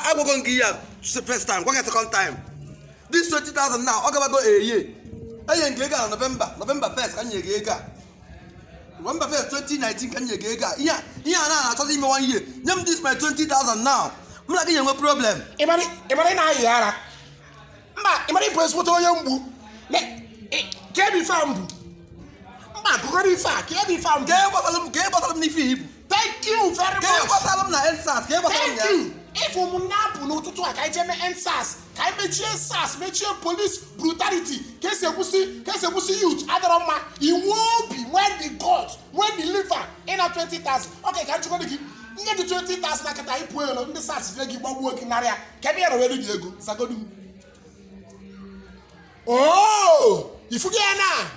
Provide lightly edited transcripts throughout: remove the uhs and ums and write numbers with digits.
Agwago m gị ya first time, gwa gị second time. This 20,000 now, ọ gabago a year. Enye m gị ego a na November 1st ka m nye gị ego a. November 1st 2019 ka m nye gị ego a. Ihe a na-achọzi ime one year. Nye m this my 20,000 now. M na gị ga-enwe problem. Ịmara ị na-ayị ara? Mba, ịmara ịbụ ezigbote onye mgbu. Ka ebe ife a mbụ, mba, gụgọrọ ife a, ka ebe ife a mbụ. Ka e gbasara m n'ife ibu. Thank you very Ka e much. gbasara m na EndSARS, ka e gbasara m Thank ya. you. Ịfụ m na-apụ n'ụtụtụ a ka anyị jee mee EndSARS, ka anyị mechie SARS, mechie police brutality, ka esi egbusi youth adọrọ mma. Iwu obi nwee the gut, nwee the liver ịna 20,000. Ok, ka njikọ gị nye gị 20,000 na kịta, ịpụ elo, ndị SARS jide gị, gbagbuo gị, narị ya ka ebe ya rewere gị ego zagodu m. Oh, ifugo ya na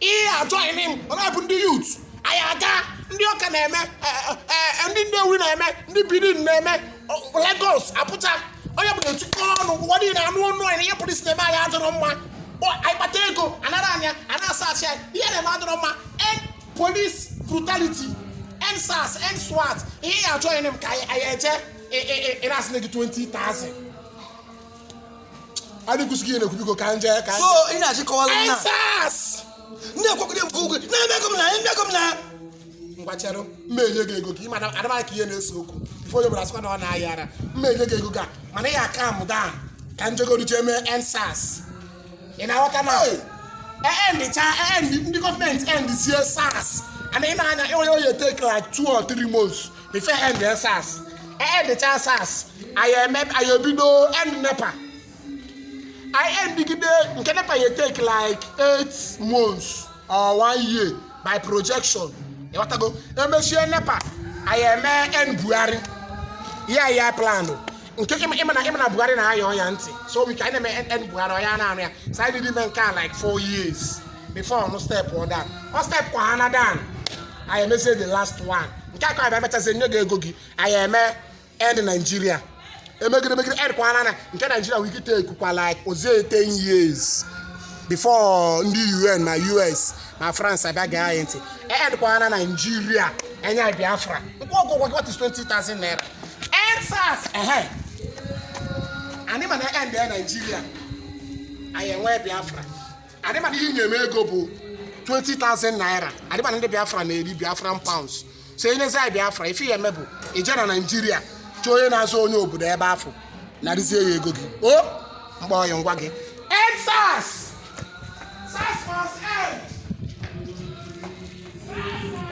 ihe ajoin m, ọ na-abụ ndị youth anyị aga, ndị ọka na-eme, ndị Nnewi na-eme, ndị Benin na-eme, Lagos, Abuja, onye bụ na-etikọ ọnụ, ụwa niile anụ ọnụ anyị na ihe polisi na-eme anyị adịrọ mma. Anyị kpata ego anara anya a na-asa achị anyị, ihe na-eme adịrọ mma. End police brutality, end SARS, end SWAT. Ihe ya ajoin m ka anyị eje ị na-asị gị 20,000 adị kwụsị gị na-ekwu. Biko, ka nje ka So ị na-achịkọwala m na EndSARS. Ndị ekwekọrọ m ụgwọ na-eme ego m na eme ego m na Ngwa, chere, mma enye gị ego ka ị mana adamara ka ihe na-ese okwu ife onye bụla asịkwa na ọ na-aya ara. Mma enye gị ego ga, mana ị aka m down ka njegoro jee mee EndSARS. Ị na-aghọta na endcha end, ndị gọọmenti end sie SARS and ị na-anya onye oye take like 2 or 3 months before end SARS. Endcha SARS, anyị eme, anyị ebido end NEPA. Anyị endigide nke NEPA ya take like 8 months or one year by projection. Ịghọtago? Emechie NEPA, anyị eme end Buhari. Ihe anyị ya plan nke ịma na Buhari na-ayọ ọya ntị, so we ka anyị na-eme end Buhari, ọya na-anụ ya. So anyị did ime nke a like 4 years before ọnụ step ọ down, ọ step kwa ha na down. Anyị emezie the last one nke aka anyị emechazie nye gị ego gị. Anyị eme end Nigeria, emegide emegide end kwa na nke Nigeria we take kwa like ozie 10 years before ndị UN ma US ma France abịa gee anyị ntị. End kwa na Nigeria, enye Biafra nkwụ ọgwụgwọ. What is 20,000 naira? EndSARS ehe anyị ma na end ya Nigeria, anyị enwee Biafra. Anyị ma na ihe nyeme ego bụ 20,000 naira. Anyị ma na ndị Biafra na-eri Biafran pounds, so enyezi anyị Biafra, ife ya eme bụ ije na Nigeria chọọ onye na-azụ onye obodo ebe afọ, narịzie ya ego gị. O mkpọ ya ngwa gị.